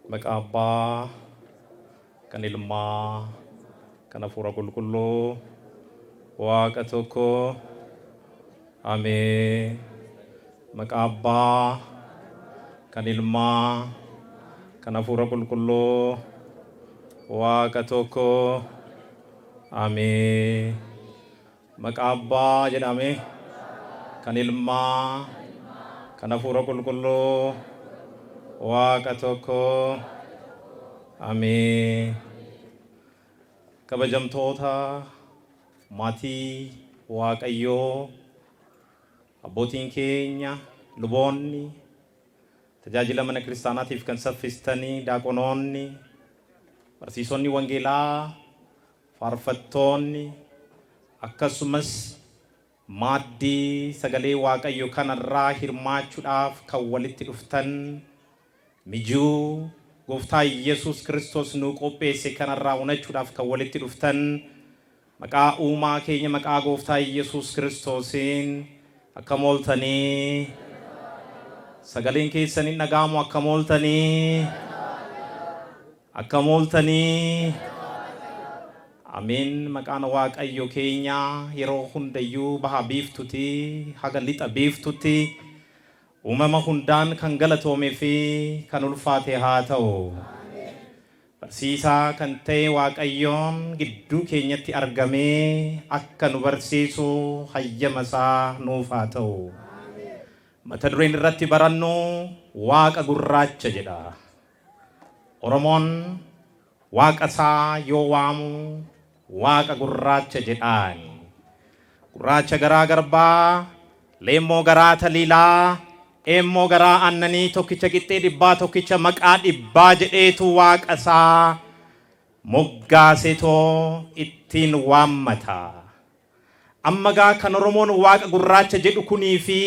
Maqaa Abbaa, kan Ilmaa, kan Hafuura Qulqulluu, Waaqa tokko. Ameen. Maqaa Abbaa, kan Ilmaa, kan Hafuura Qulqulluu, Waaqa tokko. Ameen. Maqaa Abbaa jedhame, kan Ilmaa, kan Hafuura Qulqulluu, Waaqa tokko. Ameen. Kabajamtoota maatii Waaqayyoo, abbootiin keenya, luboonni, tajaajila mana kiristaanaatiif kan saffistanii, daaqonoonni, barsiisonni wangeelaa, faarfattoonni, akkasumas maaddii sagalee Waaqayyo kanarraa hirmaachuudhaaf kan walitti dhuftan, mijuu Gooftaa Yesuus Kiristoos nuu qopheesse kanarraa unachuudhaaf kan walitti dhuftan, maqaa uumaa keenya, maqaa Gooftaa Yesuus Kiristoosiin akkam ooltanii? Sagaleen keessan hin dhaga'amu. Akkam ooltanii? Akkam ooltanii? Ameen. Maqaan Waaqayyo keenya yeroo hundayyuu baha biiftuti haga lixa biiftutti uumama hundaan kan galatoomee fi kan ulfaate haa ta'u. Barsiisaa kan ta'e Waaqayyoon gidduu keenyatti argamee akka nu barsiisu hayyama isaa nuuf haa ta'u. Mata dureen irratti barannu Waaqa gurraacha jedha. Oromoon Waaqa isaa yoo waamu Waaqa gurraacha jedhaan. Gurraacha garaa garbaa, leemmoo garaa taliilaa, eemmoo garaa aannanii, tokkicha qixxee dhibbaa, tokkicha maqaa dhibbaa jedheetu Waaqa isaa moggaasetoo ittiin waammata. Amma gaa kan Oromoon Waaqa gurraacha jedhu kunii fi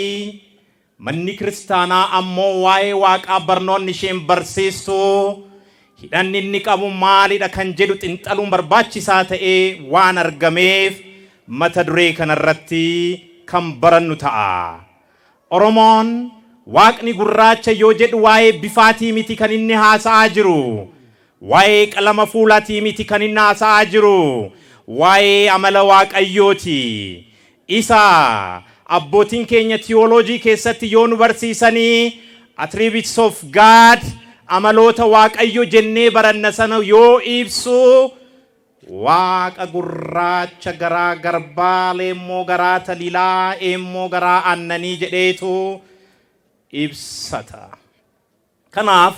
manni kiristaanaa ammoo waa'ee Waaqaa barnoonni isheen barsiistu hidhanni inni qabu maalidha kan jedhu xinxaluun barbaachisaa ta'ee waan argameef mata duree kanarratti kan barannu ta'a. Oromoon Waaqni gurraacha yoo jedhu waa'ee bifaatii miti kan inni haasa'aa jiru. Waa'ee qalama fuulaatii miti kan inni haasa'aa jiru. Waa'ee amala Waaqayyooti. Isa abbootiin keenya tiyooloojii keessatti yoo nu barsiisanii attributes of God, amaloota Waaqayyo jennee baranna sana yoo ibsu, Waaqa gurraacha garaa garbaa, leemmoo garaa taliilaa, eemmoo garaa aannanii jedheetu ibsata. Kanaaf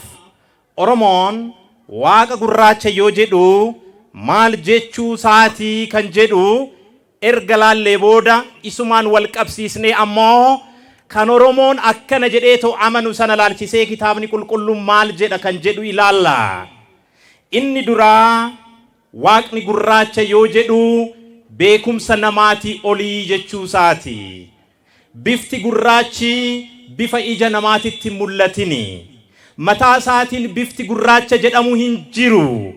Oromoon Waaqa gurraacha yoo jedhu maal jechuu isaatii kan jedhu erga laallee booda, isumaan wal qabsiisnee ammoo kan Oromoon akkana jedheetoo amanu sana laalchisee kitaabni qulqulluun maal jedha kan jedhu ilaalla. Inni duraa, Waaqni gurraacha yoo jedhu beekumsa namaatii olii jechuu isaati. Bifti gurraachi bifa ija namaatitti hin mul'atini. Mataa isaatiin bifti gurraacha jedhamu hin jiru.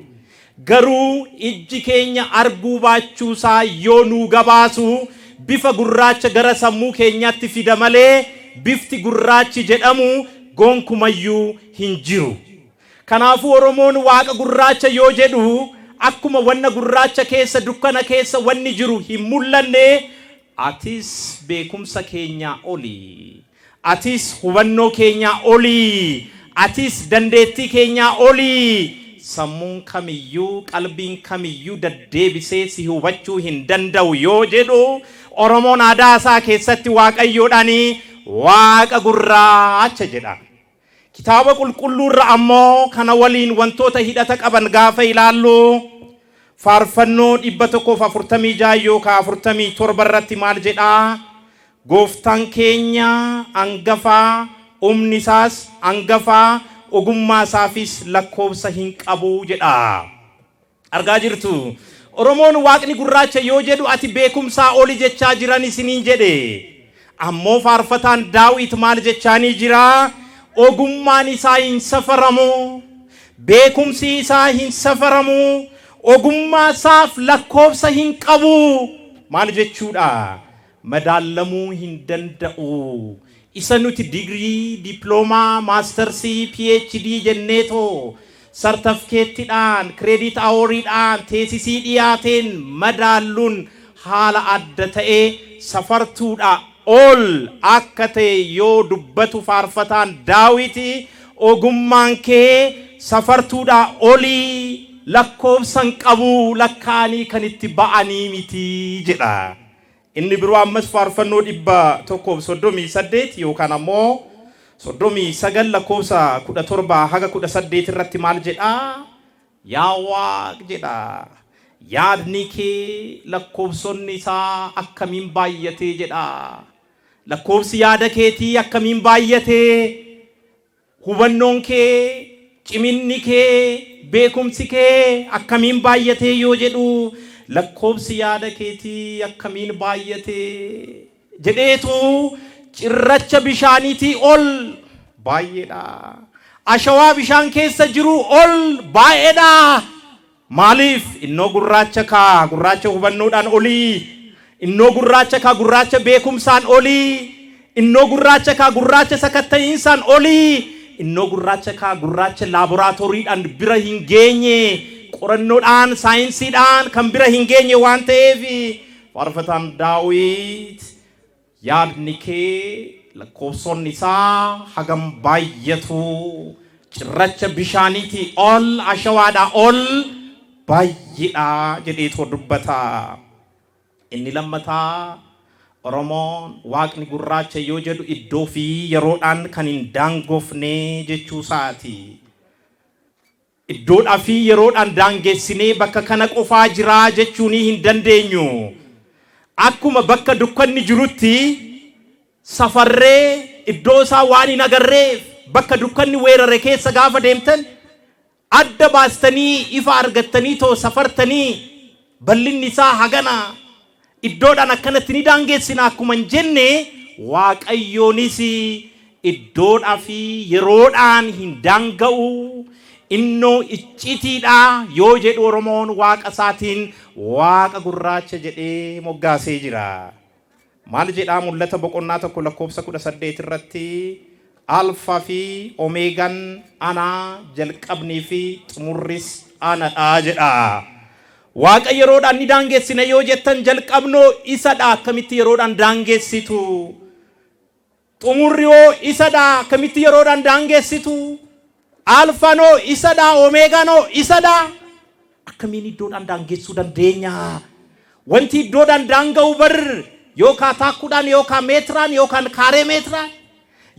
Garuu ijji keenya arguu baachuu isaa yoo nuu gabaasu bifa gurraacha gara sammuu keenyaatti fida malee bifti gurraachi jedhamu gonkumayyuu hin jiru. Kanaafuu Oromoon Waaqa gurraacha yoo jedhu, akkuma wanna gurraacha keessa, dukkana keessa wanni jiru hin mul'anne, atis beekumsa keenyaa oli. Atis hubannoo keenyaa oli. Atis dandeettii keenyaa oli. Sammuun kamiyyuu, qalbiin kamiyyuu daddeebisee si hubachuu hin danda'u yoo jedhu, Oromoon aadaa isaa keessatti Waaqayyoodhaan Waaqa gurraacha jedha. Kitaaba qulqulluu irra ammoo kana waliin wantoota hidhata qaban gaafa ilaallu, Faarfannoo 146 yookaan 47 irratti maal jedhaa? Gooftaan keenya angafaa, humni isaas angafaa, ogummaa isaafis lakkoofsa hin qabu jedha. Argaa jirtu. Oromoon Waaqni gurraacha yoo jedhu ati beekumsaa oli jechaa jiran isiniin jedhe. Ammoo faarfataan Daawit maal jechaanii jira? Ogummaan isaa hin safaramu. Beekumsi isaa hin safaramu. Ogummaa isaaf lakkoofsa hin qabu. Maal jechuudha? Madaallamuu hin danda'u. Isa nuti digirii, diploomaa, maastarsii, PhD jenneetoo Sartafikeettiidhaan, credit houriidhaan, thesisii dhiyaateen madaalluun haala adda ta'ee safartuudha ol akka ta'e yoo dubbatu faarfataan Daawiti, ogummaan kee safartuudha olii, lakkoofsan qabu, lakkaa'anii kan itti ba'anii miti jedha. Inni biroo ammas faarfannoo 138 yookaan ammoo 39 lakkoofsa 17 haga 18 irratti maal jedhaa? Yaa Waaq jedha. Yaadni kee lakkoofsonni isaa akkamiin baay'atee jedha. Lakkoofsi yaada keetii akkamiin baay'atee? Hubannoon kee, ciminni kee, beekumsi kee akkamiin baay'atee yoo jedhu, lakkoofsi yaada keetii akkamiin baay'atee jedheetu cirracha bishaaniitii ol baay'eedha. Ashawaa bishaan keessa jiru ol baay'eedha. Maaliif? Innoo gurraacha kaa, gurraacha hubannoodhaan olii. Innoo gurraacha kaa, gurraacha beekumsaan olii. Innoo gurraacha kaa, gurraacha sakatta'iinsaan olii. Innoo gurraacha kaa, gurraacha laaboraatooriidhaan bira hin geenye, qorannoodhaan saayinsiidhaan kan bira hin geenye waan ta'eef, faarfataan Daawit yaadni kee lakkoofsonni isaa hagam baay'atu, cirracha bishaaniitii ol, ashawaadhaa ol baay'eedha jedheetoo dubbata. Inni lammataa, Oromoon waaqni gurraacha yoo jedhu iddoo fi yeroodhaan kan hin daangofne jechuu isaati. Iddoodhaa fi yeroodhaan daangessinee bakka kana qofaa jiraa jechuunii hin dandeenyu. Akkuma bakka dukkanni jirutti safarree iddoo isaa waan hin agarreef, bakka dukkanni weerare keessa gaafa deemtan adda baastanii ifa argattanii too safartanii bal'inni isaa hagana, iddoodhaan akkanatti ni daangeessina akkuma hin jenne, Waaqayyoonis iddoodhaa fi yeroodhaan hin daanga'u. Innoo iccitiidha yoo jedhu, Oromoon waaqa isaatiin waaqa gurraacha jedhee moggaasee jira. Maal jedhaa? Mul'ata boqonnaa 1 lakkoofsa 18 irratti, Alfaa fi Omeegaan anaa, jalqabnii fi xumurris anadha jedha. Waaqa yeroodhaan ni daangessina yoo jettan, jalqabnoo isadha, akkamitti yeroodhaan daangessitu? Xumurri hoo isadha, akkamitti yeroodhaan daangessitu? Alfanoo isadha, Omeegaanoo isadha. Akkamiin iddoodhaan daangessuu dandeenya? Wanti iddoodhaan daanga'u bar yookaan taakkuudhaan, yookaan meetiraan, yookaan kaaree meetiraan,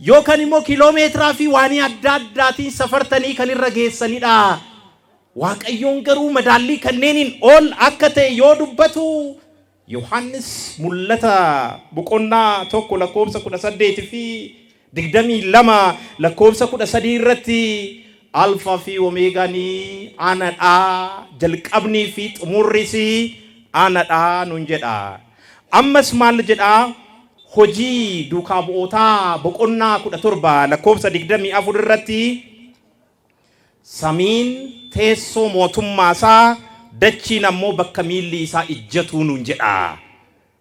yookaan immoo kiiloomeetiraa fi waanii adda addaatiin safartanii kan irra geessanidha. Waaqayyoon garuu madaallii kanneeniin ol akka ta'e yoo dubbatu, Yohaannis mul'ata boqonnaa 1 lakkoofsa 18 fi 22 lakkoofsa 13 irratti, Alfaa fi Omeegaanii anadha, jalqabnii fi xumurris anadha nun jedha. Ammas maal jedhaa? Hojii duukaa bu'ootaa boqonnaa 17 lakkoofsa 24 irratti, samiin teessoo mootummaa isaa, dachiin ammoo bakka miilli isaa ijjatuu nun jedha.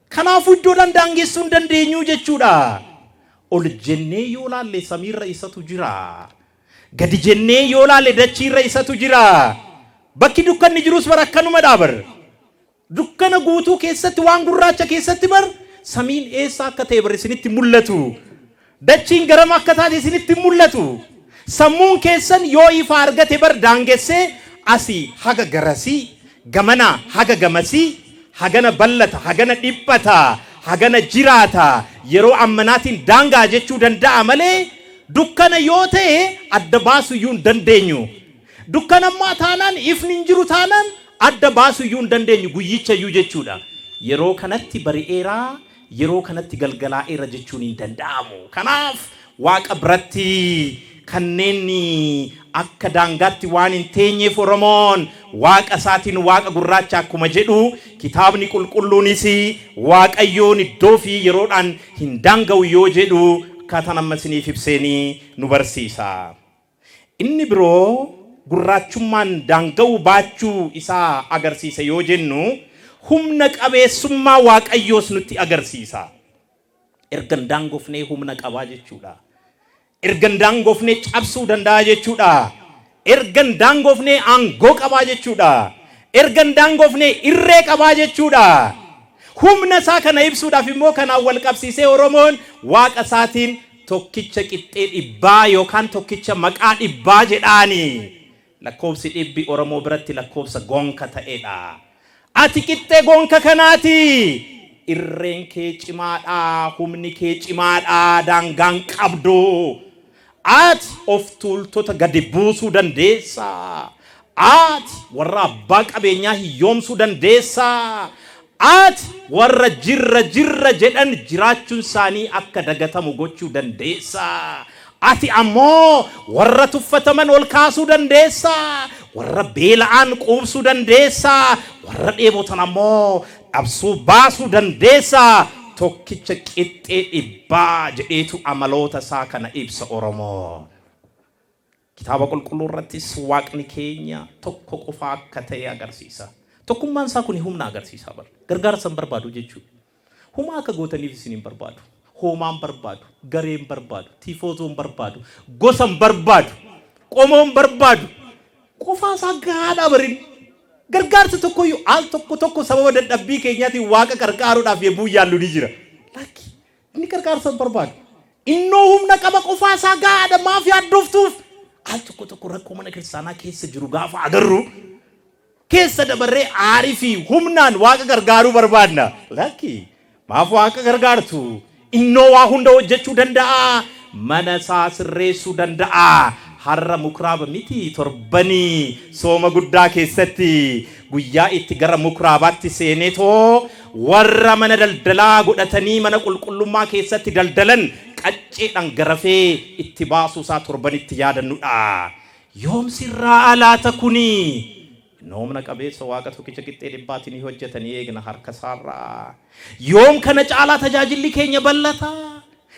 Kanaafuu iddoodhaan daangessuu hin dandeenyu jechuudha. Ol jennee yoo laalle samiirra isatu jira. Gadi jennee yoo laalle dachiirra isatu jira. Bakki dukkanni jirus bar akkanumadha bar. Dukkana guutuu keessatti, waan gurraacha keessatti bar samiin eessa akka ta'e bar isinitti mul'atu. Dachiin garam akka taate isinitti mul'atu. Sammuun keessan yoo ifa argate bar daangessee asii haga garasii, gamanaa haga gamasii, hagana ballata, hagana dhiphata, hagana jiraata, yeroo ammanaatiin daangaa jechuu danda'a malee, dukkana yoo ta'e adda baasuu iyyuu hin dandeenyu. Dukkanammaa taanaan, ifni hin jiru taanaan, adda baasuu iyyuu hin dandeenyu guyyicha iyyuu jechuudha. Yeroo kanatti bari'eeraa, yeroo kanatti galgalaa'eera jechuun hin danda'amu. Kanaaf waaqa biratti kanneen akka daangaatti waan hin teenyeef, Oromoon waaqa isaatiin waaqa gurraacha akkuma jedhu, kitaabni qulqulluunis Waaqayyoon iddoo fi yeroodhaan hin daanga'u yoo jedhu akkaataan amma isiniif ibseenii nu barsiisa. Inni biroo gurraachummaan daanga'uu baachuu isaa agarsiisa yoo jennu, humna qabeessummaa Waaqayyoos nutti agarsiisa. Erga hin daangofnee humna qabaa jechuudha. Erga hin daangofnee cabsuu danda'a jechuudha. Erga hin daangoofnee aangoo qabaa jechuudha. Erga hin daangoofnee irree qabaa jechuudha. Humna isaa kana ibsuudhaaf immoo kanaan wal qabsiisee Oromoon Waaqa isaatiin tokkicha qixxee dhibbaa yookaan tokkicha maqaa dhibbaa jedhaani. Lakkoofsi dhibbi Oromoo biratti lakkoofsa gonka ta'edha. Ati qixxee gonka kanaati! Irreen kee cimaadha, humni kee cimaadha, daangaa hin qabdu. Ati of tuultota gadi buusuu dandeessa. Ati warra abbaa qabeenyaa hiyyoomsuu dandeessa. Ati warra jirra jirra jedhan jiraachuun isaanii akka dagatamu gochuu dandeessa. Ati ammoo warra tuffataman ol kaasuu dandeessa. Warra beela'an quubsuu dandeessa. Warra dheebotan ammoo dhabsuu baasuu dandeessa. Tokkicha qixxee dhibbaa jedheetu amaloota isaa kana ibsa Oromoon. Kitaaba Qulqulluu irrattis Waaqni keenya tokko qofa akka ta'e agarsiisa. Tokkummaan isaa kuni humna agarsiisa bar. Gargaarsa hin barbaadu jechuudha. Humaa akka gootaniif isin hin barbaadu. Hoomaa hin barbaadu. Garee hin barbaadu. Tifoozoo hin barbaadu. Gosa hin barbaadu. Qomoo hin barbaadu. Qofaa isaa gahaadha bar inni. Gargaarsa tokkoyyuu al tokko tokko sababa dadhabbii keenyaatiin Waaqa qarqaaruudhaaf yemmuu yaallu ni jira. Lakki. Inni gargaarsa hin barbaadu. Innoo humna qaba qofaa isaa gahaadha maaf yaaddoftuuf? Al tokko tokko rakkoo mana kiristaanaa keessa jiru gaafa agarru keessa dabarree aarii fi humnaan Waaqa gargaaruu barbaadna. Lakki maaf Waaqa gargaartu? Innoo waa hunda hojjechuu danda'a. Mana isaa sirreessuu danda'a. Har'a mukraaba miti torbanii sooma guddaa keessatti guyyaa itti gara mukraabaatti seeneetoo warra mana daldalaa godhatanii mana qulqullummaa keessatti daldalan qacceedhaan garafee itti baasuu isaa torbanitti yaadannudha. Yoom sirraa'a laata kuni? Innoo humna qabeessa Waaqa tokkicha qixxee dhibbaati ni hojjeta ni eegna harka isaarraa. Yoom kana caalaa tajaajilli keenya ballata?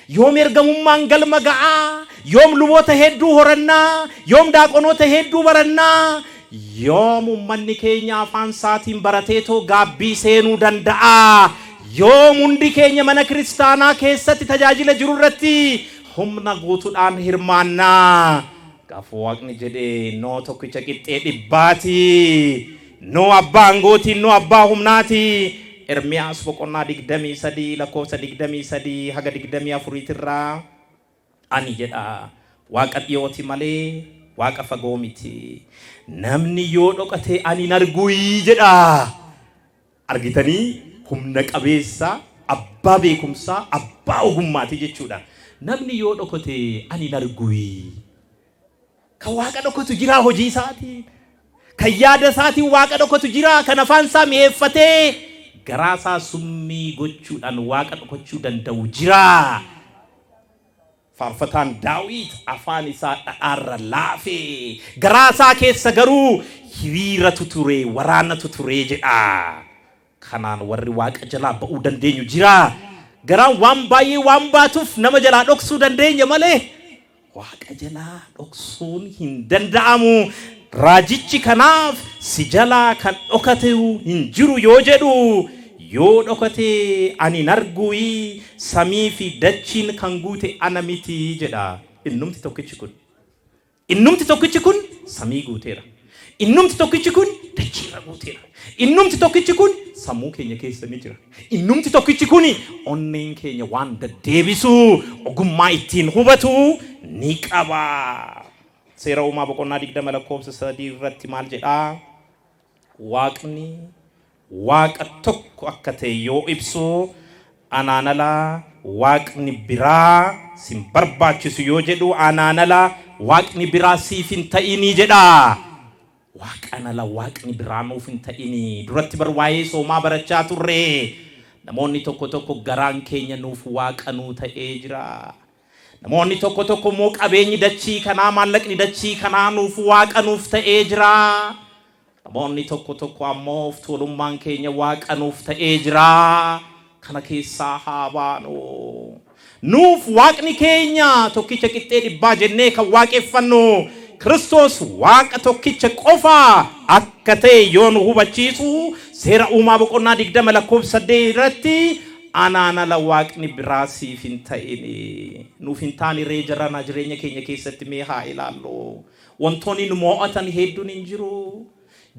Yoom ergamummaan galma ga'a? Yoom luboota hedduu horannaa? Yoom daaqonoota hedduu barannaa? Yoom ummanni keenya afaan isaatiin barateetoo gaabbii seenuu danda'a? Yoom hundi keenya mana kiristaanaa keessatti tajaajila jiru irratti humna guutuudhaan hirmaannaa? Gaafa Waaqni jedhe noo tokkicha qixxee dhibbaati. Noo abbaa aangooti, noo abbaa humnaati. Ermiyaas boqonnaa 23 lakkoofsa 23 haga 24 irraa ani jedha Waaqa dhiyooti malee Waaqa fagoo miti. Namni yoo dhokate ani hin argui jedha. Argitanii humna qabeessa, abbaa beekumsaa, abbaa ogummaati jechuudha. Namni yoo dhokote ani hin argui. Kan Waaqa dhokatu jiraa hojii isaatiin. Kan yaada isaatiin Waaqa dhokatu jiraa. Kan afaan isaa mi'eeffatee garaa isaa summii gochuudhaan Waaqa dhokachuu danda'u jiraa. Faarfataan Daawit afaan isaa dhadhaarra laafe, garaa isaa keessa garuu hiriiratu ture, waraanatu ture jedha. Kanaan warri Waaqa jalaa ba'uu dandeenyu jiraa? Garaan waan baay'ee waan baatuuf nama jalaa dhoksuu dandeenya malee Waaqa jalaa dhoksuun hin danda'amu. Raajichi kanaaf si jalaa kan dhokate hin jiru yoo jedhu, yoo dhokate ani hin arguuyi, samii fi dachiin kan guute ana miti jedha. Innumti tokkichi kun. Innumti tokkichi kun samii guuteera. Innumti tokkichi kun dachiirra guuteera. Innumti tokkichi kun sammuu keenya keessa ni jira. Innumti tokkichi kun onneen keenya waan deddeebisu ogummaa ittiin hubatu ni qaba. Seera Uumaa boqonnaa 20 lakkoofsa 3 irratti maal jedhaa? Waaqni Waaqa tokko akka ta'e yoo ibsu, anaan ala Waaqni biraa sin barbaachisu yoo jedhu, anaan ala Waaqni biraa siif hin ta'inii jedha. Waaqaan ala Waaqni biraa nuuf hin ta'inii. Duratti bar waa'ee soomaa barachaa turre. Namoonni tokko tokko garaan keenya nuuf Waaqa nuu ta'ee jira. Namoonni tokko tokko immoo qabeenyi dachii kanaa, maallaqni dachii kanaa nuuf waaqa nuuf ta'ee jira. Namoonni tokko tokko ammoo of tuulummaan keenya waaqa nuuf ta'ee jira. Kana keessaa haa baanu. Nuuf waaqni keenya tokkicha qixxee dhibbaa jennee kan waaqeffannu Kiristoos waaqa tokkicha qofa akka ta'e yoo nu hubachiisu seera uumaa boqonnaa 20 lakkoofsa 8 irratti Anaan ala waaqni biraa siif hin ta'ini. Nuuf hin taane ree jaranaa? Jireenya keenya keessatti mee haa ilaallu. Wantoonni nu moo'atan hedduun hin jiru.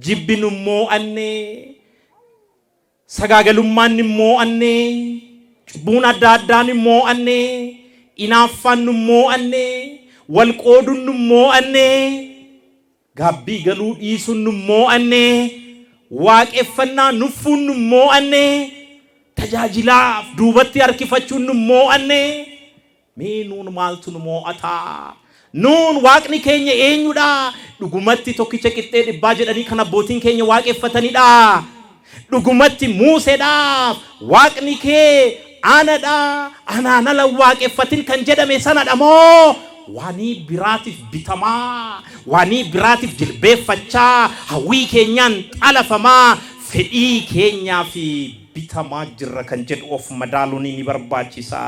Jibbi nu moo'anne, sagaagalummaan nu moo'anne, cubbuun adda addaan nu moo'anne, inaaffaan nu moo'anne, wal qooduun nu moo'anne, gaabbii galuu dhiisuun nu moo'anne, waaqeffannaa nuffuun nu moo'anne, tajaajilaaf duubatti harkifachuun nu moo'anne. Mee nuun maaltu nu moo'ataa? Nuun waaqni keenya eenyudha? Dhugumatti tokkicha qixxee dhibbaa jedhanii kan abbootiin keenya waaqeffatanidha? Dhugumatti Muuseedhaaf waaqni kee anadha, anaan ala waaqeffatin kan jedhame sanadha moo waanii biraatiif bitamaa, waanii biraatiif jilbeeffachaa, hawwii keenyaan xalafamaa, fedhii keenyaa fi bitamaa jirra kan jedhu of madaaluun ni barbaachisa.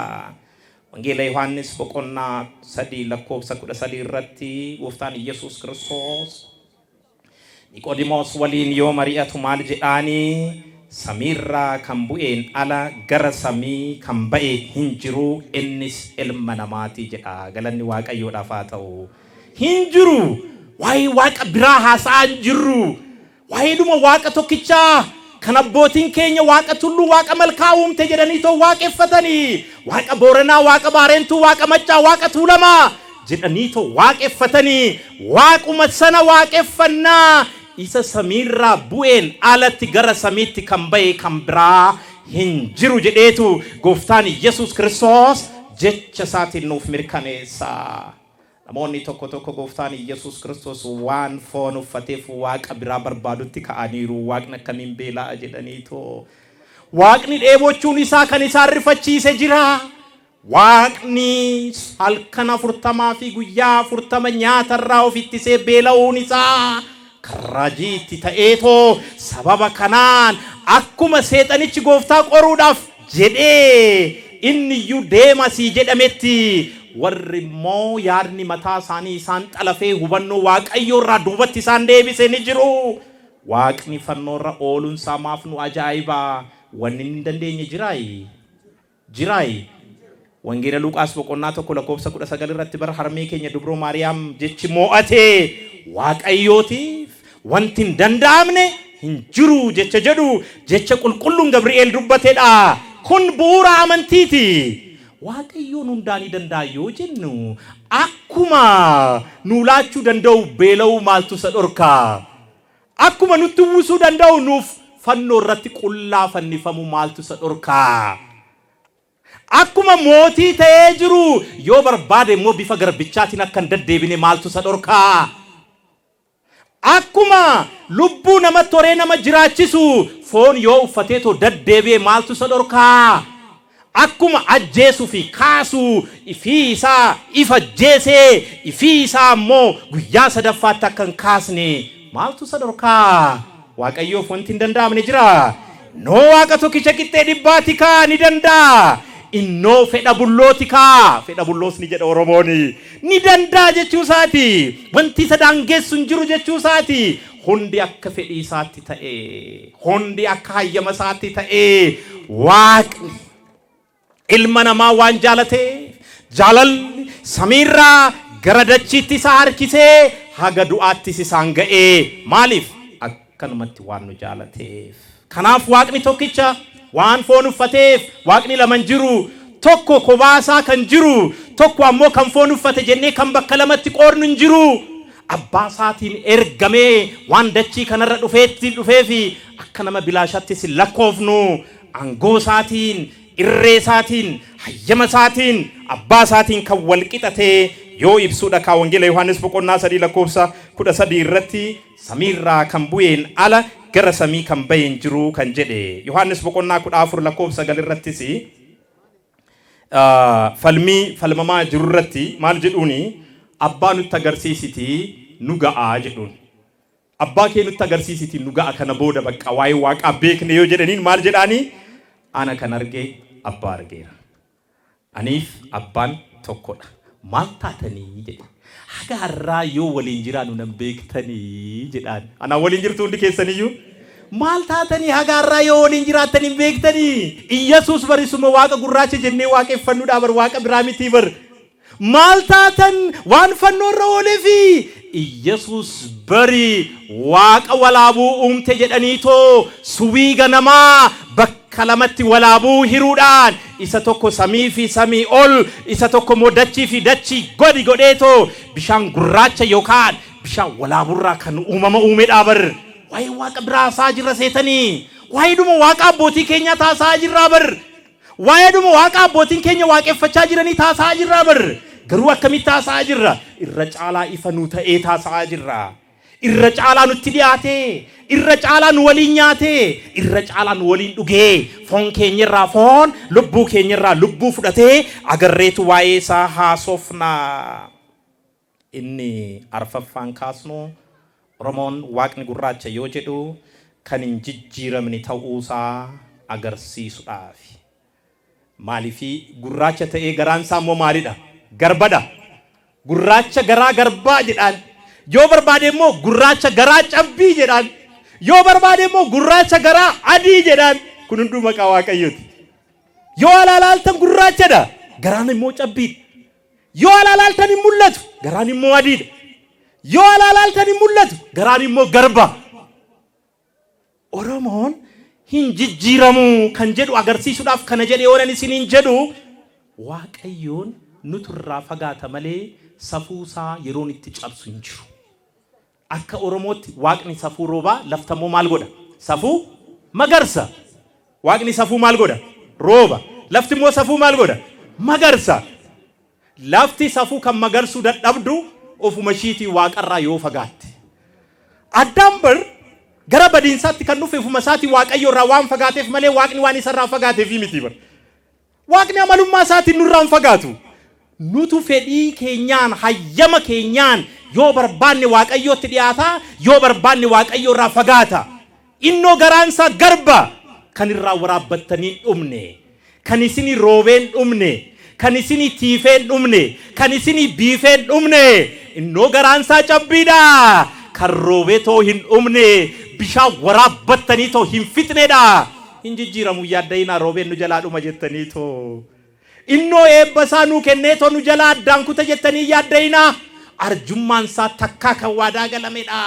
Wangeela Yohaannis boqonnaa 3 lakkoofsa 13 irratti gooftaan Yesuus Kiristoos Niqoodimoos waliin yoo mari'atu maal jedhaanii? Samiirraa kan bu'een ala gara samii kan ba'e hin jiru, innis ilma namaati jedha. Galanni Waaqayyoodhaaf haa ta'u. Hin jiru. Waa'ee waaqa biraa haasa'aa hin jirru. Waa'eedhuma waaqa tokkichaa kan abbootiin keenya waaqa tulluu, waaqa malkaa uumte jedhanii too waaqeffatanii, waaqa Booranaa, waaqa Baareentuu, waaqa Maccaa, waaqa Tuulamaa jedhanii too waaqeffatanii, waaquma sana waaqeffannaa. Isa samiirraa bu'een alatti gara samiitti kan ba'e kan biraa hin jiru jedheetu gooftaan Yesuus Kiristoos jecha isaatiin nuuf mirkaneessa. Namoonni tokko tokko gooftaan Yesuus Kiristoos waan foon uffateef waaqa biraa barbaadutti ka'aniiru. Waaqni akkamiin beela'a jedhaniitoo. Waaqni dheebochuun isaa kan isaan rifachiise jira. Waaqni halkan 40 fi guyyaa 40 nyaatarraa of ittisee beela'uun isaa kan raajiitti ta'eetoo, sababa kanaan akkuma seexanichi gooftaa qoruudhaaf jedhee inni iyyuu deemasii jedhametti, warri immoo yaadni mataa isaanii isaan xalafee hubannoo Waaqayyoo irraa duubatti isaan deebise ni jiru. Waaqni fannoorra ooluun isaa maaf nu ajaa'iba? Wanni inni hin dandeenye jiraayi? Jiraayi? Wangeela Luqaas boqonnaa 1 lakkoofsa 19 irratti bara harmee keenya Dubroo Maariyaam jechi moo'ate Waaqayyootiif wanti hin danda'amne hin jiru jecha jedhu jecha qulqulluun Gabri'eel dubbatedha. Kun bu'uura amantiiti. Waaqayyoon hundaa ni danda'a yoo jennu, akkuma nuu laachuu danda'u beela'uu maaltu isa dhorka? Akkuma nutti uwwisuu danda'u nuuf fannoo irratti qullaa fannifamuu maaltu isa dhorka? Akkuma mootii ta'ee jiru yoo barbaade immoo bifa garbichaatiin akka hin deddeebine maaltu isa dhorka? Akkuma lubbuu namatti horee nama jiraachisu foon yoo uffateetoo deddeebi'e maaltu isa dhorka? Akkuma ajjeesuu fi kaasuu ifii isaa if ajjeesee ifii isaa ammoo guyyaa sadaffaatti akka hin kaasne maaltu isa dhorkaa? Waaqayyoof wanti hin danda'amne jiraa? Innoo Waaqa tokkicha qixxee dhibbaati kaa, ni danda'a. Innoo fedha bullooti kaa, fedha bulloos ni jedha Oromooni. Ni danda'a jechuu isaati. Wanti isa daangessu hin jiru jechuu isaati. Hundi akka fedhii isaatti ta'e, hundi akka hayyama isaatti ta'e, Waaqni ilma namaa waan jaalateef jaalalli samiirraa gara dachiitti isa harkisee haga du'aattis isaan ga'ee. Maaliif? Akkanumatti waan nu jaalateef. Kanaaf Waaqni tokkicha waan foon uffateef Waaqni lama hin jiru. Tokko kobaasaa kan jiru, tokko ammoo kan foon uffate jennee kan bakka lamatti qoodnu hin jiru. Abbaa isaatiin ergamee waan dachii kanarra dhufeetti dhufeefi akka nama bilaashattis hin lakkoofnu. Aangoo isaatiin, irree isaatiin, hayyama isaatiin, abbaa isaatiin kan wal qixatee yoo ibsuudha kaa Wangeela Yohaannis boqonnaa 3 lakkoofsa 13 irratti samiirraa kan bu'een ala gara samii kan ba'e hin jiru kan jedhe. Yohaannis boqonnaa 14 lakkoofsa 9 irrattis falmii falmamaa jiru irratti maal jedhuuni? Abbaa nutti agarsiisitii nu ga'aa jedhuun. Abbaa kee nutti agarsiisitii nu ga'a, kana booda bakka waa'ee waaqaa beekne yoo jedhaniin maal jedhaanii? Ana kan arge abbaa argeera. Aniif abbaan tokkodha. Maal taatanii jedhe. Haga har'aa yoo waliin jiraannu nan beektanii jedhaan. Anaan waliin jirtu hundi keessaniyyuu. Maal taatanii hagaarraa yoo waliin jiraattan hin beektanii? Iyyasuus barisuma Waaqa gurraacha jennee waaqeffannuudhaa bar, Waaqa biraa mitii bar. Maal taatan waan fannoo irra ooleefi? Iyyasuus bari Waaqa walaabuu uumte jedhaniitoo subii ganamaa bakka lamatti walaabuu hiruudhaan isa tokko samii fi samii ol, isa tokko immoo dachii fi dachii gadi godheetoo bishaan gurraacha yookaan bishaan walaaburraa kan uumama uumedhaa bar. Waa'ee Waaqa biraa haasa'aa jirra seetanii? Waa'eedhuma Waaqa abbootii keenyaa taasa'aa jirraa bar. Waa'eedhuma Waaqa abbootiin keenya waaqeffachaa jiranii taasa'aa jirraa bar. Garuu akkamitti haasa'aa jirra? Irra caalaa ifa nu ta'ee taasa'aa jirra. Irra caalaa nutti dhiyaatee, irra caalaa nu waliin nyaatee, irra caalaa nu waliin dhugee, foon keenyarraa foon, lubbuu keenyarraa lubbuu fudhatee agarreetu waa'ee isaa haasofna. Inni arfaffaan kaasnu, Oromoon Waaqni gurraacha yoo jedhu kan hin jijjiiramne ta'uusaa agarsiisudhaafi. Maaliifi gurraacha ta'ee garaan isaa immoo maalidha? Garbadha. Gurraacha garaa garbaa jedhaan. Yoo barbaade immoo gurraacha garaa cabbii jedhaan. Yoo barbaade immoo gurraacha garaa adii jedhaan. Kun hunduu maqaa Waaqayyooti. Yoo alaa laaltan gurraachadha. Garaan immoo cabbiidha. Yoo alaa laaltan hin mul'atu, garaan immoo adiidha. Yoo alaa laaltan hin mul'atu, garaan immoo garba. Oromoon hin jijjiiramu kan jedhu agarsiisuudhaaf kana jedhe yoonan isiniin jedhu, Waaqayyoon nutu irraa fagaata malee safuusaa yeroon itti cabsu hin jiru. Akka Oromootti Waaqni safuu roobaa, laftammoo maal godha? Safuu magarsa. Waaqni safuu maal godha? Rooba. Lafti immoo safuu maal godha? Magarsa. Lafti safuu kan magarsuu dadhabdu ofuma ishiitii Waaqarraa yoo fagaatte. Addaam bar gara badiinsaatti kan dhufe ofuma isaatii Waaqayyo irraa waan fagaateef malee Waaqni waan isarraa fagaateef miti bar. Waaqni amalummaa isaatiin nurraa hin fagaatu. Nutu fedhii keenyaan, hayyama keenyaan yoo barbaanne Waaqayyootti dhiyaata, yoo barbaanne Waaqayyo irraa fagaata. Innoo garaan isaa garba kan irraa waraabbattanii hin dhumne, kan isinii roobee hin dhumne, kan isinii tiifee hin dhumne, kan isinii biifee hin dhumne. Innoo garaan isaa cabbiidha. Kan roobee too hin dhumne, bishaan waraabbattanii too hin fixnedha. Hin jijjiiramu, yaadda'inaa roobeen nu jalaa dhuma jettanii too. Innoo eebba isaa nuu kennee too nu jalaa addaan kuta jettanii yaadda'inaa. Arjummaan isaa takkaa kan waadaa galamedha.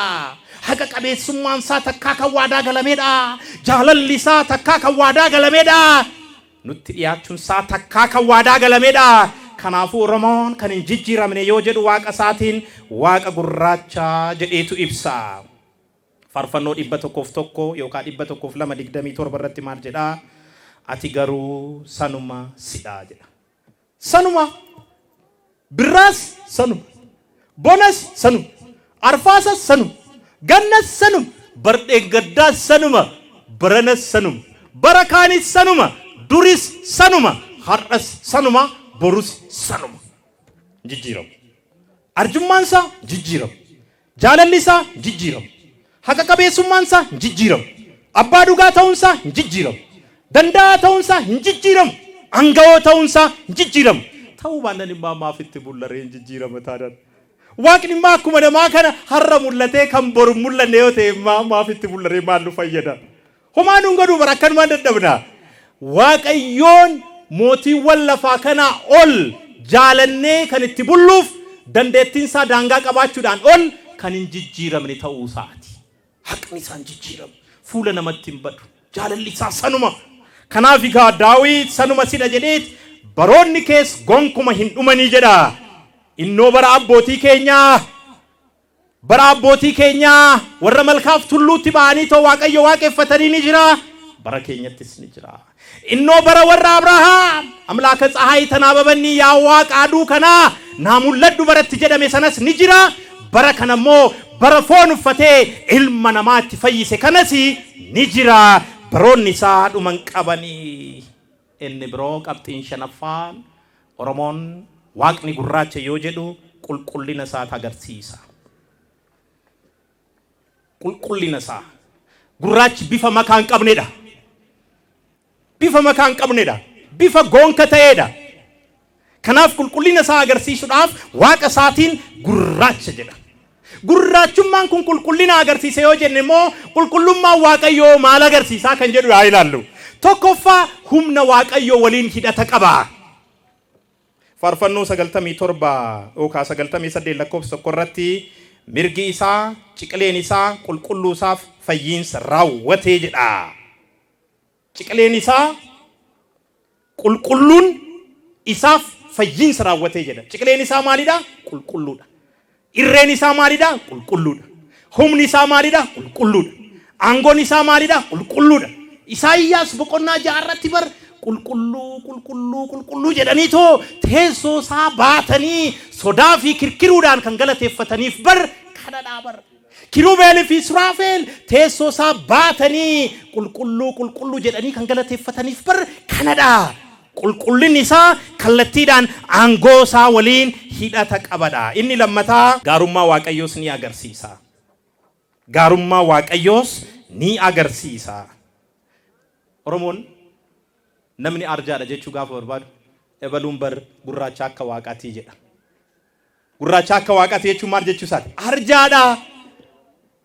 Haqa qabeessummaan isaa takkaa kan waadaa galamedha. Jaalalli isaa takkaa kan waadaa galamedha. Nutti dhiyaachuun isaa takkaa kan waadaa galamedha. Kanaafuu Oromoon kan hin jijjiiramne yoo jedhu Waaqa isaatiin Waaqa gurraacha jedheetu ibsa. Faarfannoo 101 yookaan 102 27 irratti maal jedhaa? Ati garuu sanuma sidha jedha. Sanuma. Birraas sanuma. Bonas sanuma. Arfaasas sanuma. Gannas sanuma. Bardheengaddaas sanuma. Baranas sanuma. Bara kaanis sanuma. Duris sanuma. Har'as sanuma. Borus sanuma. Jijjiiramu. Arjummaan isaa jijjiiramu. Jaalalli isaa hin jijjiiramu. Haqa qabeessummaan isaa hin jijjiiramu. Abbaa dhugaa ta'uun isaa hin jijjiiramu. Danda'aa ta'uun isaa hin jijjiiramu. Aangawoo ta'uun isaa hin jijjiiramu. Ta'uu baannaan immoo maaf itti bullaree hin jijjiirama taanaan? Waaqni immoo akkuma namaa kana har'a mul'atee kan boru hin mul'anne yoo ta'e immoo maaf itti bullaree, maal nu fayyada? Homaa nuun godhuu bara, akkanumaan dadhabna. Waaqayyoon mootiiwwan lafaa kanaa ol jaalannee kan itti bulluuf dandeettiin isaa daangaa qabaachuudhaan ol kan hin jijjiiramne ta'uu isaati. Haqni isaa hin jijjiiramu. Fuula namatti hin badu. Jaalalli isaa sanuma. Kanaaf egaa Daawit sanuma sidha jedheet baroonni kees gonkuma hin dhumanii jedha. Innoo bara abbootii keenyaa warra malkaaf tulluutti ba'anii too Waaqayyo waaqeffatanii ni jira. Bara keenyattis ni jira. Innoo bara warra Abrahaam አምላከ ፀሐይ ተናበበኒ, yaa Waaqa aduu kanaa naa mul'adhu baratti jedhame sanas ni jira. Bara kana immoo bara foon uffatee ilma namaatti fayyise kanas ni jira. Baroonni isaa dhuman qabanii. Inni biroo qabxiin shanaffaan, Oromoon Waaqni gurraacha yoo jedhu qulqullina isaati agarsiisa. Qulqullina isaa. Gurraachi bifa makaa hin qabnedha. Bifa makaa hin qabnedha. Bifa goonka ta'edha. Kanaaf qulqullina isaa agarsiisuudhaaf Waaqa isaatiin gurraacha jedha. Gurraachummaan kun qulqullina agarsiisa yoo jenne immoo qulqullummaan Waaqayyoo maal agarsiisaa kan jedhu haa ilaallu. Tokkoffaa, humna Waaqayyoo waliin hidhata qaba. Faarfannoo 97 yookaan 98 lakkoofsa 1 irratti mirgi isaa, ciqileen isaa qulqulluu isaaf fayyiinsa raawwatee jedha. Ciqileen isaa qulqulluun isaaf fayyiinsa raawwatee jedha. Ciqileen isaa maalidha? Qulqulluudha. Irreen isaa maalidha? Qulqulluudha. Humni isaa maalidha? Qulqulluudha. Aangoon isaa maalidha? Qulqulluudha. Isaayyaas boqonnaa 6 irratti bar qulqulluu, qulqulluu, qulqulluu jedhaniitoo teessoo isaa baatanii sodaa fi kirkiruudhaan kan galateeffataniif bar kanadhaa bar. Kiruubeel fi Suraafeel teessoo isaa baatanii qulqulluu, qulqulluu jedhanii kan galateeffataniif bar kanadha. Qulqullinni isaa kallattiidhaan aangoo isaa waliin hidhata qabadha. Inni lammataa, gaarummaa Waaqayyoos ni agarsiisa. Gaarummaa Waaqayyoos ni agarsiisa. Oromoon namni arjaadha jechuu gaafa barbaadu, "Ebaluun bar gurraacha akka waaqaatii" jedha. Gurraacha akka waaqaatii jechuun maal jechuu isaati? Arjaadha,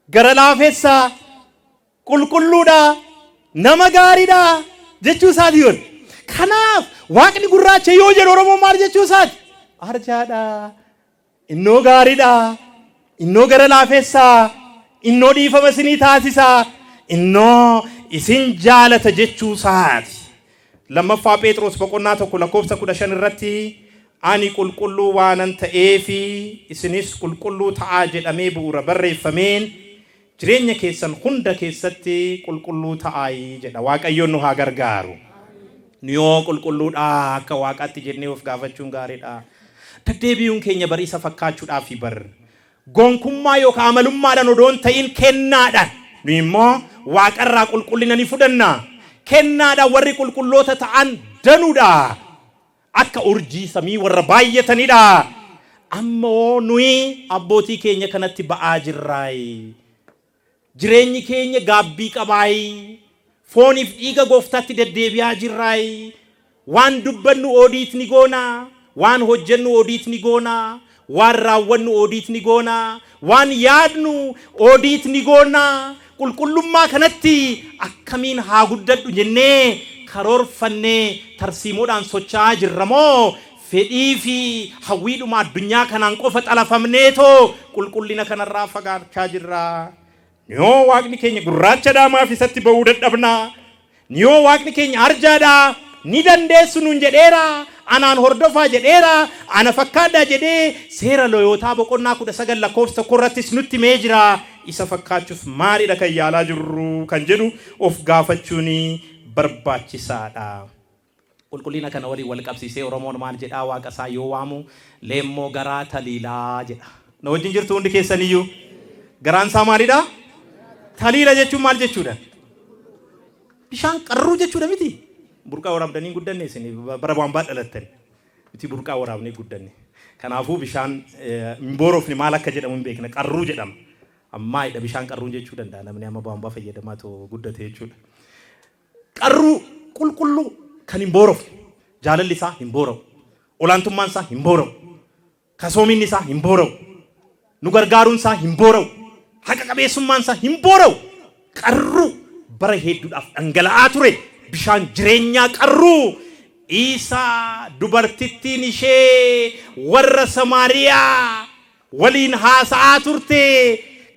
gara laafessaa, qulqulluudha, nama gaariidha jechuu isaati yoon. Kanaaf Waaqni gurraacha yoo jedhu Oromoon maal jechuu isaati? Arjaadha, innoo gaariidha, innoo gara laafessaa, innoo dhiifama isinii taasisaa, innoo isin jaalata jechuu isaati. Lammaffaa Phexros boqonnaa 1 lakkoofsa 15 irratti, "Ani qulqulluu waanan ta'eefi isinis qulqulluu ta'aa" jedhamee bu'uura barreeffameen jireenya keessan hunda keessatti qulqulluu ta'aayi jedha. Waaqayyoon nu haa gargaaru. Nu yoo qulqulluudha akka Waaqaatti jennee of gaafachuun gaariidha. Deddeebi'uun keenya bariisa fakkaachuudhaafi bar. Gonkummaa yookaan amalummaadhaan odoo hin ta'in kennaadhaan. Nu immoo Waaqarraa qulqullina ni fudhanna. Kennaadhaan warri qulqulloota ta'an danuudha. Akka urjii samii warra baay'atanidha. Ammoo nuyi abbootii keenya kanatti ba'aa jirraayi. Jireenyi keenya gaabbii qabaayi. Fooniif dhiiga Gooftaatti deddeebi'aa jirraayi. Waan dubbannu audit ni goona. Waan hojjennu audit ni goona. Waan raawwannu audit ni goona. Waan yaadnu audit ni goona. Qulqullummaa kanatti akkamiin haa guddadhu jennee karoorfannee tarsiimoodhaan socho'aa jirra moo, fedhii fi hawwiidhuma addunyaa kanaan qofa xalafamneetoo qulqullina kanarraa fagaachaa jirra? Yoo Waaqni keenya gurraachadhaa, maaf isatti ba'uu dadhabnaa? Yoo Waaqni keenya arjaadhaa, ni dandeessu nuun jedheera, anaan hordofaa jedheera, ana fakkaadhaa jedhee Seera Lewwotaa boqonnaa 19 lakkoofsa 1 irrattis nutti himee jira. Isa fakkaachuuf maalidha kan yaalaa jirru kan jedhu of gaafachuun barbaachisaadha. Qulqullina kana waliin wal qabsiisee Oromoon maal jedhaa Waaqa isaa yoo waamu? "Leemmoo garaa taliilaa" jedha. Na wajjin jirtu hundi keessaniyyuu? Garaan isaa maalidha? Taliila jechuun maal jechuudha? Bishaan qarruu jechuudha miti? Burqaa waraabdanii hin guddanne isin, bara waan dhalattani. Miti, burqaa waraabnee guddanne. Kanaafuu bishaan hin boorofne maal akka jedhamu hin beekna. Qarruu jedhama. Ammaayidha bishaan qarruun jechuu danda'a namni amma baambaa fayyadamaa too guddate jechuudha. Qarruu, qulqulluu, kan hin boorofne. Jaalalli isaa hin boora'u. Olaantummaan isaa hin boora'u. Kasoominni isaa hin boora'u. Nu gargaaruun isaa hin boora'u. Haqa qabeessummaan isaa hin boora'u. Qarruu bara hedduudhaaf dhangala'aa ture. Bishaan jireenyaa qarruu. Isaa dubartittiin ishee warra Samaariyaa waliin haasa'aa turte,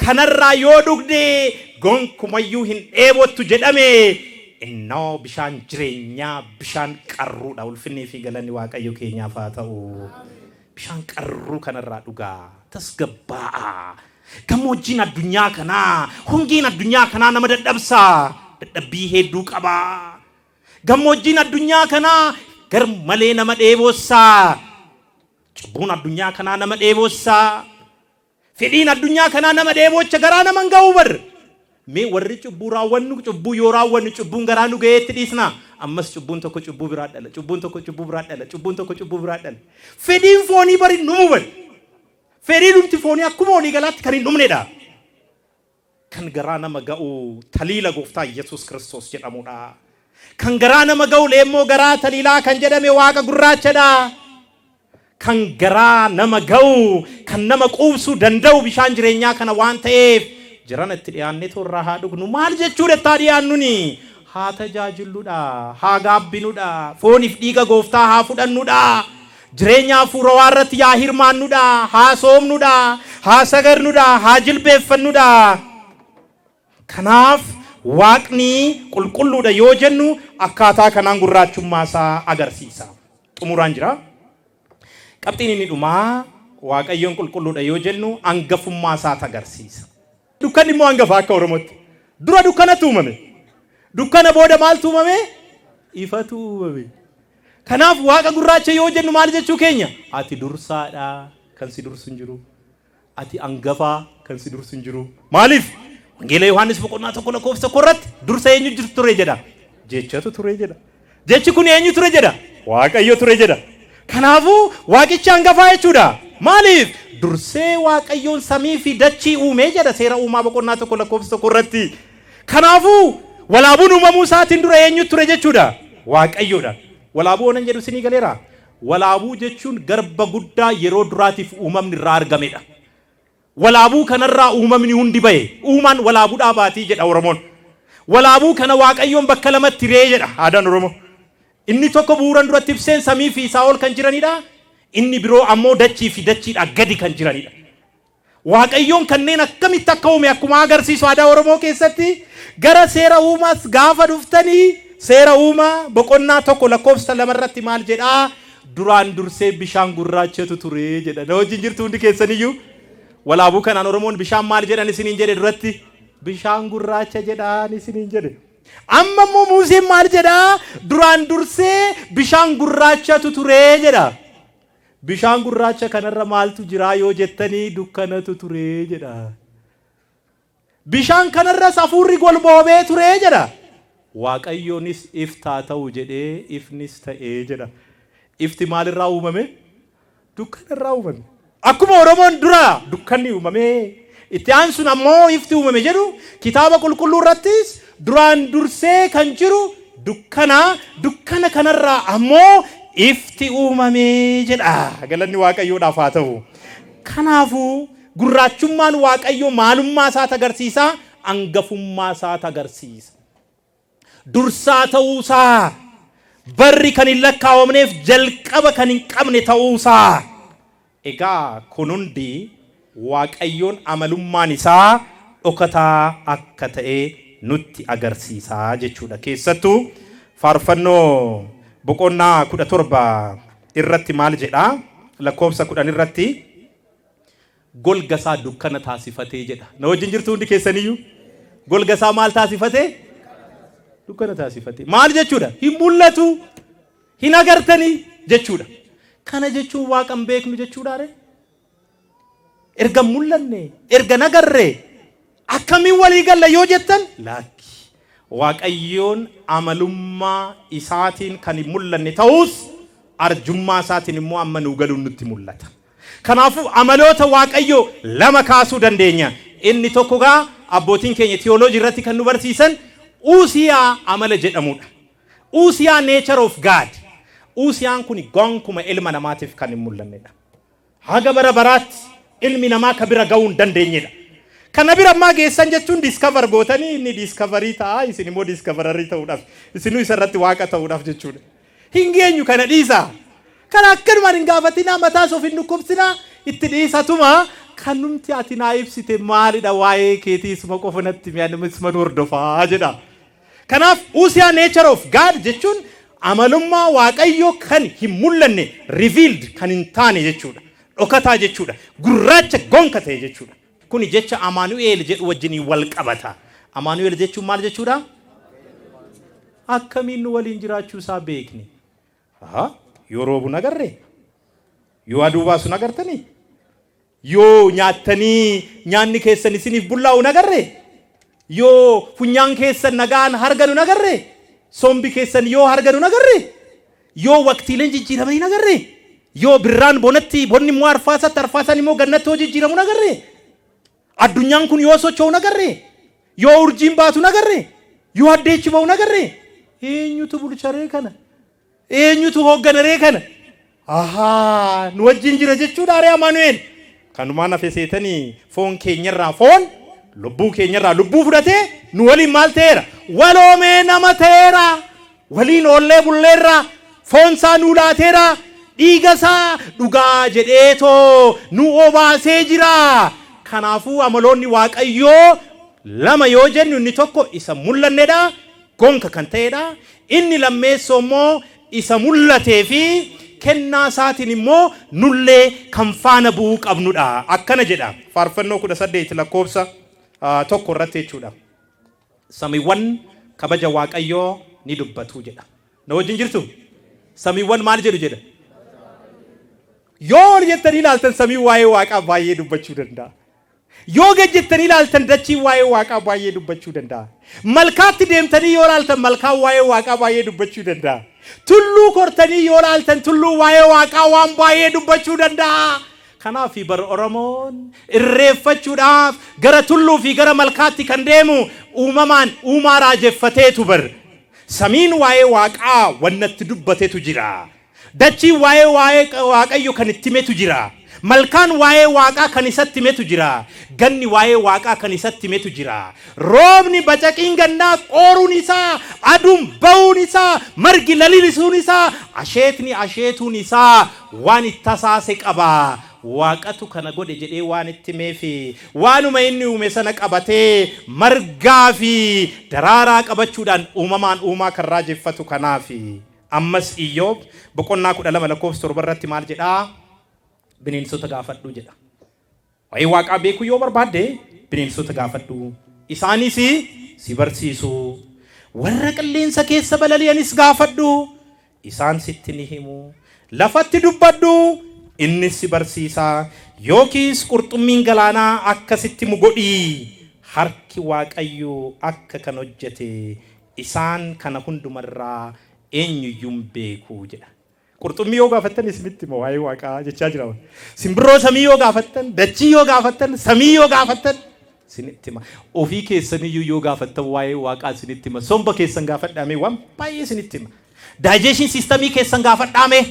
kanarraa yoo dhugde gonkumayyuu hin dheebottu jedhame. Innoo bishaan jireenyaa, bishaan qarruudha. Ulfinnii fi galanni Waaqayyo keenyaaf haa ta'u. Bishaan qarruu kanarraa dhugaa, tasgabbaa'aa. Gammoojjiin addunyaa kanaa, hongeen addunyaa kanaa nama dadhabsaa, dadhabbii hedduu qabaa. Gammoojjiin addunyaa kanaa gar malee nama dheebossaa. Cubbuun addunyaa kanaa nama dheebossaa. Fedhiin addunyaa kanaa nama dheebocha, garaa nama hin ga'u bar. Mee warri cubbuu raawwannu, cubbuu yoo raawwannu cubbuun garaa nu ga'eetti dhiisna? Ammas cubbuun tokko cubbuu biraa dhala, cubbuun tokko cubbuu biraa dhala, cubbuun tokko cubbuu biraa dhala. Fedhiin foonii bari hin dhumu bar. Fedhiin foonii akkuma walii galaatti kan hin dhumnedha. Kan garaa nama ga'u taliila Gooftaa Yesuus Kiristoos jedhamudha. Kan garaa nama ga'u leemmoo garaa taliilaa kan jedhame Waaqa gurraachadha. Kan garaa nama ga'u, kan nama quubsuu danda'u bishaan jireenyaa kana waan ta'eef, jiran itti dhiyaannee irraa haa dhugnu. Maal jechuudha itti haa dhiyaannuni? Haa tajaajilludha, haa gaabbinudha, fooniif dhiiga Gooftaa haa fudhannudha. Jireenya hafuurawaa irratti yaa hirmaannudha, haa soomnudha, haa sagadnudha, haa jilbeeffannudha. Kanaaf Waaqni qulqulluudha yoo jennu, akkaataa kanaan gurraachummaa isaa agarsiisa. Xumuraan jira. Qabxiin inni dhumaa, Waaqayyoon qulqulluudha yoo jennu hangafummaa isaati agarsiisa. Dukkanni immoo hangafa akka Oromootti. Dura dukkanatu uumame. Dukkana booda maaltu uumame? Ifatu uumame. Kanaaf Waaqa gurraacha yoo jennu maal jechuu keenya? Ati dursaadha, kan si dursu hin jiru. Ati hangafaa, kan si dursu hin jiru. Maaliif? Wangeela Yohaannis boqonnaa 1 lakkoofsa 1 irratti dursa eenyu jirtu ture jedha? Jechatu ture jedha. Jechi kun eenyu ture jedha? Waaqayyo ture jedha. Kanaafuu Waaqichi hangafaa jechuudha. Maaliif? Dursee Waaqayyoon samii fi dachii uumee jedha Seera Uumaa boqonnaa 1 lakkoofsa 1 irratti. Kanaafuu Walaabuun uumamuu isaatiin dura eenyu ture jechuudha? Waaqayyoodha. Walaabuu onan jedhu isinii galeera? Walaabuu jechuun garba guddaa yeroo duraatiif uumamni irraa argamedha. Walaabuu kanarraa uumamni hundi bahe. Uumaan Walaabuudhaa baatii jedha Oromoon. Walaabuu kana Waaqayyoon bakka lamatti ree jedha aadaan Oromoo. Inni tokko bu'uuran duratti ibseen samii fi isaa ol kan jiranidha. Inni biroo ammoo dachii fi dachiidhaa gadi kan jiranidha. Waaqayyoon kanneen akkamitti akka uume akkuma agarsiisu aadaa Oromoo keessatti, gara Seera Uumaas gaafa dhuftanii, Seera Uumaa boqonnaa 1 lakkoofsa 2 irratti maal jedhaa? Duraan dursee bishaan gurraachatu ture jedha. Na wajjin jirtu hundi keessaniyyuu? Walaabuu kanaan Oromoon bishaan maal jedhan isiniin jedhe duratti? Bishaan gurraacha jedhaan isiniin jedhe. Amma immoo Museen maal jedhaa? Duraan dursee bishaan gurraachatu ture jedha. Bishaan gurraacha kanarra maaltu jiraa yoo jettanii, dukkanatu ture jedha. Bishaan kanarras hafuurri golboobee ture jedha. Waaqayyoonis iftaa ta'u jedhee, ifnis ta'ee jedha. Ifti maalirraa uumame? Dukkanarraa uumame. Akkuma Oromoon dura dukkanni uumame, itti aansuun ammoo ifti uumame jedhu, Kitaaba Qulqulluu irrattis duraan dursee kan jiru dukkana, dukkana kanarraa ammoo ifti uumame jedha. Galanni Waaqayyoodhaaf haa ta'u. Kanaafuu gurraachummaan Waaqayyoo maalummaa isaati agarsiisa, hangafummaa isaati agarsiisa. Dursaa ta'uusaa, barri kan hin lakkaawamneef jalqaba kan hin qabne ta'uusaa. Egaa kun hundi Waaqayyoon amalummaan isaa dhokataa akka ta'e nutti agarsiisa jechuudha. Keessattuu Faarfannoo boqonnaa 17 irratti maal jedhaa? Lakkoofsa 10 irratti golga isaa dukkana taasifatee jedha. Na wajjin jirtu hundi keessaniyyuu? Golga isaa maal taasifatee? Dukkana taasifatee. Maal jechuudha? Hin mul'atu, hin agartanii jechuudha. Kana jechuun Waaqa hin beeknu jechuudha ree? Erga hin mul'anne, erga hin agarre, akkamiin walii galla yoo jettan, lakki. Waaqayyoon amalummaa isaatiin kan hin mul'anne ta'us, arjummaa isaatiin immoo amma nuu galuun nutti mul'ata. Kanaafuu amaloota Waaqayyoo lama kaasuu dandeenya. Inni tokko gaa abbootiin keenya tiyooloojii irratti kan nu barsiisan uusiyaa amala jedhamudha. Uusiyaa, nature of God. Uusiyaan kun gonkuma ilma namaatiif kan hin mul'annedha. Haga bara baraatti ilmi namaa ka bira ga'uu hin dandeenyedha. Kana bira ammaa geessan jechuun discover gootanii, inni discovery ta'a, isin immoo discoverer ta'uudhaaf, isinuu isa irratti Waaqa ta'uudhaaf jechuudha. Hin geenyu, kana dhiisaa. Kana akkanumaan hin gaafatinaa, mataas of hin dhukkubsinaa, itti dhiisatuma kanumti ati naa ibsite maalidha, waa'ee keetii isuma qofa natti mi'a, isuma nu hordofaa jedha. Kanaaf uusiyaa, nature of God jechuun amalummaa Waaqayyoo kan hin mul'anne, revealed kan hin taane jechuudha. Dhokataa jechuudha. Gurraacha gonka ta'e jechuudha. Kuni jecha Amaanu'eel jedhu wajjiniin wal qabata. Amaanu'eel jechuun maal jechuudha? Akkamiin nu waliin jiraachuu isaa beekne? Yoo roobu nagarree? Yoo aduu baasu nagartanii? Yoo nyaattanii nyaanni keessan isiniif bullaa'u nagarree? Yoo funyaan keessan nagaan harganu nagarree? Sombi keessan yoo harganu nagarree? Yoo waqtiileen jijjiiramanii nagarree? Yoo birraan bonatti, bonni immoo arfaasatti, arfaasaan immoo gannatti yoo jijjiiramu nagarree? Addunyaan kun yoo socho'u nagarree? Yoo urjiin baatu nagarree? Yoo addeechi ba'u nagarree? Eenyutu bulcharee kana? Eenyutu hoogganaree kana? Ahaa, nu wajjin jira jechuudha ree Amaanu'el. Kanumaan hafe seetanii foon keenyarraa foon, lubbuu keenyarraa lubbuu fudhatee nu waliin maal ta'eera? Waloomee nama ta'eera. Waliin oollee bulleerra. Foon isaa nuu laateera. Dhiiga isaa dhugaa jedheetoo nu obaasee jira. Kanaafuu amaloonni Waaqayyoo lama yoo jennu, inni tokko isa mul'annedha, gonka kan ta'edha. Inni lammeessoo immoo isa mul'atee fi kennaa isaatiin immoo nullee kan faana bu'uu qabnudha. Akkana jedha Faarfannoo 18 lakkoofsa 1 irratti jechuudha. Samiiwwan kabaja Waaqayyoo ni dubbatu jedha. Na wajjin jirtu? Samiiwwan maal jedhu jedha? Yoo ol jettanii ilaaltan, samii waa'ee Waaqaa baay'ee dubbachuu danda'a. Yoo gad jettanii ilaaltan, dachiin waa'ee Waaqaa baay'ee dubbachuu danda'a. Malkaatti deemtanii yoo ilaaltan, malkaan waa'ee Waaqaa baay'ee dubbachuu danda'a. Tulluu kortanii yoo ilaaltan, tulluu waa'ee Waaqaa waan baay'ee dubbachuu danda'a. Kanaaf bar Oromoon irreeffachuudhaaf gara tulluu fi gara malkaatti kan deemu uumamaan uumaa raajeffateetu bar. Samiin waa'ee Waaqaa wannatti dubbatetu jira. Dachiin waa'ee Waaqayyo kan itti himetu jira. Malkaan waa'ee Waaqaa kan isatti himetu jira. Ganni waa'ee Waaqaa kan isatti himetu jira. Roobni bacaqiin gannaa qooruun isaa, aduun ba'uun isaa, margi lalilisuun isaa, asheetni asheetuun isaa waan itti tasaase qaba. Waaqatu kana godhe jedhee waan itti himeefi waanuma inni uume sana qabatee margaa fi daraaraa qabachuudhaan uumamaan uumaa kan raajeffatu kanaafi. Ammas Iyyoob boqonnaa 12 lakkoofsa 7 irratti maal jedhaa? Bineensota gaafadhu jedha. Waa'ee Waaqaa beekuu yoo barbaadde, bineensota gaafadhu. Isaanis si barsiisu. Warra qilleensa keessa balali'anis gaafadhu. Isaan sitti ni himu. Lafatti dubbadhu, innis si barsiisa. Yookiis qurxummiin galaanaa akka sitti himu godhii. Harki Waaqayyoo akka kan hojjete isaan kana hundumarraa eenyuyyuu hin beeku jedha. Qurxummii yoo gaafattan isinitti hima waa'ee Waaqaa jechaa jira. Simbirroo samii yoo gaafattan, dachii yoo gaafattan, samii yoo gaafattan isinitti hima. Ofii keessaniyyuu yoo gaafattan, waa'ee Waaqaa isinitti hima. Somba keessan gaafadhaamee, waan baay'ee isinitti hima. Digestion systemii keessan gaafadhaamee,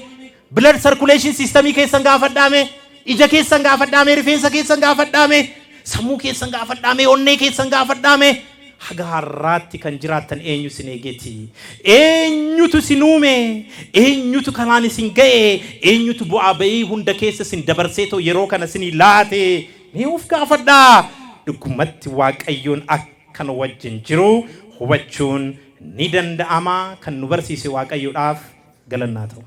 blood circulation systemii keessan gaafadhaamee, ija keessan gaafadhaamee, rifeensa keessan gaafadhaamee, sammuu keessan gaafadhaamee, onnee keessan gaafadhaamee. Haga har'aatti kan jiraattan eenyu isin eegeeti? Eenyutu isin uume? Eenyutu kanaan isin ga'e? Eenyutu bu'aa ba'ii hunda keessa isin dabarseetoo yeroo kana isinii laate? Mee of gaafadhaa. Dhugumatti Waaqayyoon akka nu wajjin jiru hubachuun ni danda'ama. Kan nu barsiise Waaqayyoodhaaf galannaa ta'u.